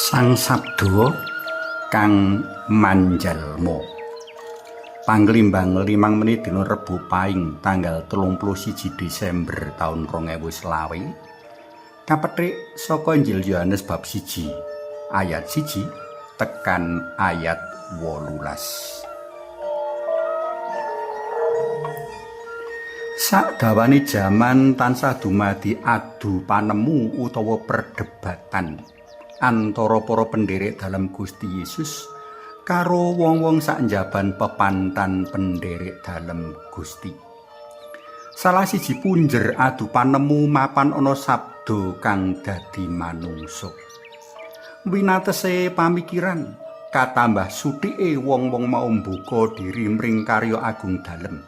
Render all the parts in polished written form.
Sang Sabda kang manjalma. Panglimbang 5 menit dina Rebo Paing tanggal 31 Desember taun 2020. Kapethik saka Injil Yohanes bab 1 ayat 1 tekan ayat 18. Sakdawane jaman tansah dumadi adu panemu utawa perdebatan antara para penderek dalem Gusti Yesus karo wong-wong sak njaban pepantan penderek dalem Gusti. Salah siji punjer adu panemu mapan ana sabda kang dadi manungsa. Winatese pamikiran katambah suthike wong-wong mau mbuka diri mring karya agung dalem,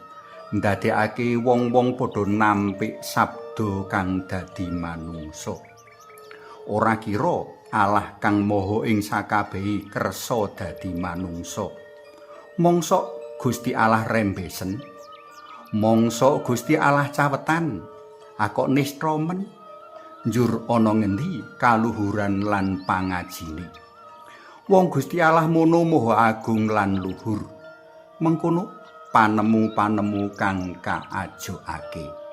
ndadekake wong-wong padha nampik sabda kang dadi manungsa. Ora kira Allah kang maha ing sakabehi kersa dadi manungsa. Mongso Gusti Allah rembesen. Mongso Gusti Allah cawetan. Akok nista men. Njur ana ngendi kaluhuran lan pangajine. Wong Gusti Allah mono maha agung lan luhur. Mengkono panemu-panemu kang kaajokake.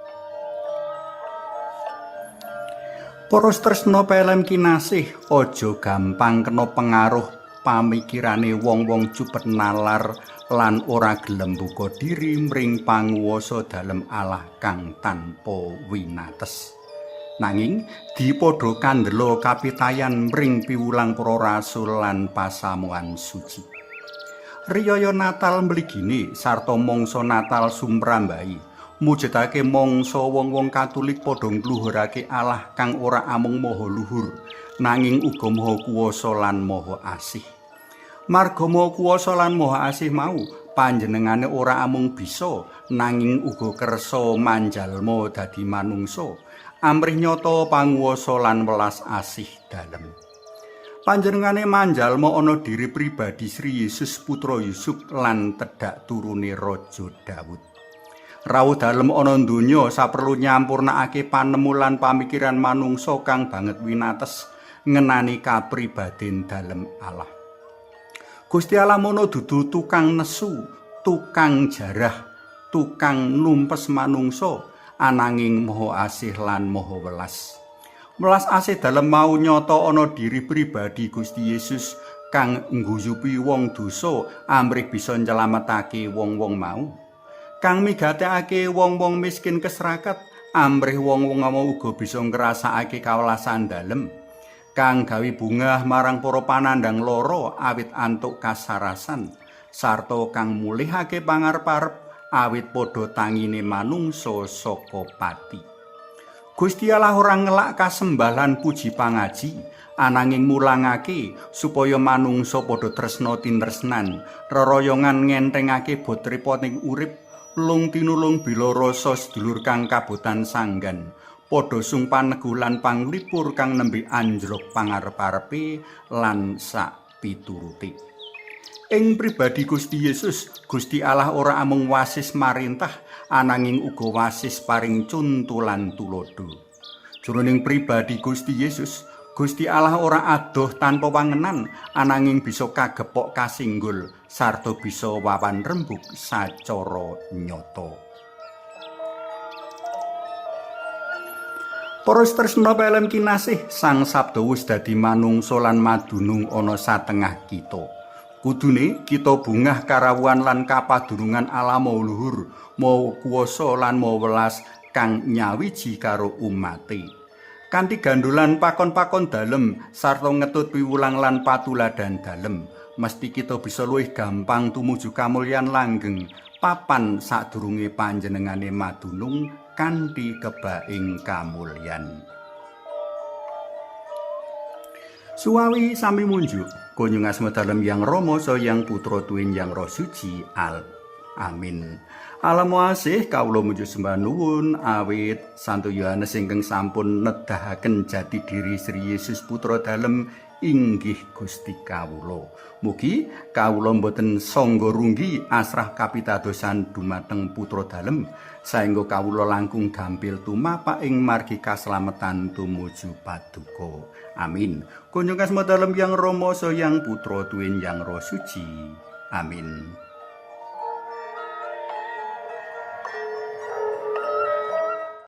Para tresna pelem kinasih, aja gampang kena pengaruh pamikirane wong-wong cupet nalar lan ora gelem buka diri mring panguwasa dalem Allah kang tanpa winates. Nanging dipadha kandela kapitayan mring piwulang para rasul lan pasamuan suci. Riyaya Natal mligine sarta mangsa Natal sumrambahi mujudake mangsa wong-wong Katolik padha ngluhurake Allah kang ora amung maha luhur nanging uga maha kuwasa lan maha asih. Marga maha kuwasa lan maha asih mau panjenengane ora amung bisa nanging uga kersa manjalma dadi manungsa amrih nyata panguwasa lan welas asih dalem. Panjenengane manjalma ana diri pribadi Sri Yesus putra Yusuf lan tedhak turune Raja Daud. Rawuh dalem ana donya saperlu nyampurnakake panemu lan pamikiran manungsa kang banget winates ngenani kapribaden dalem Allah. Gusti Allah mono dudu tukang nesu, tukang jarah, tukang numpes manungsa, ananging maha asih lan maha welas. Welas asih dalem mau nyata ana diri pribadi Gusti Yesus kang ngguyupi wong dosa amrih bisa nyelametake wong-wong mau. Kang migatekake wong-wong miskin kesrakat amrih wong-wong mau uga bisa ngrasakake kawelasan dalem. Kang gawe bungah marang para panandhang lara awit antuk kasarasan sarta kang mulihake pangarep-arep awit padha tangine manungsa saka pati. Gusti Allah ora ngelak kasembah lan puji pangaji ananging mulangake supaya manungsa padha tresna tinresnan, reroyongan ngenthengake bot repoting urip, lung tinulung bila rasa sedulur kang kabotan sanggan, padha sung paneguh lan panglipur kang nembe anjlok pangarep-arepe lan sak piturute. Ing pribadi Gusti Yesus, Gusti Allah ora amung wasis marintah ananging uga wasis paring cuntu lan tuladha. Jroning pribadi Gusti Yesus, Gusti Allah ora adoh tanpa wangenan ananging bisa kagepok kasinggul sarta bisa wawan rembug sacara nyata. Para tresna pelem kinasih, Sang Sabda wis dadi manungsa lan madunung ana satengah kita. Kudune kita bungah karawuhan lan kapadurungan Allah maha luhur, maha kuwasa lan maha welas kang nyawiji karo umate. Kanthi gandulan pakon-pakon dalem sarta ngetut piwulang lan patuladan dalem, mesti kita bisa luwih gampang tumuju kamulyan langgeng papan sadurunge panjenengane madunung kanthi kebaing kamulyan. Suwawi sami munjuk kunjung asma dalem Yang Rama saha Yang Putra tuwin Yang Roh Suci. Amin. Alam asih kawula muju sembah nuwun awit Santo Yohanes ingkang sampun nedahaken jati diri Sri Yesus Putra dalem inggih Gusti kawula. Mugi kawula mboten sangga runggi asrah kapitadosan dumateng putra dalem saengga kawula langkung gampil tumapak ing margi kaslametan tumuju paduka. Amin. Kunjung asma dalem Yang Rama Sang Putra tuwin Yang Roh Suci. Amin.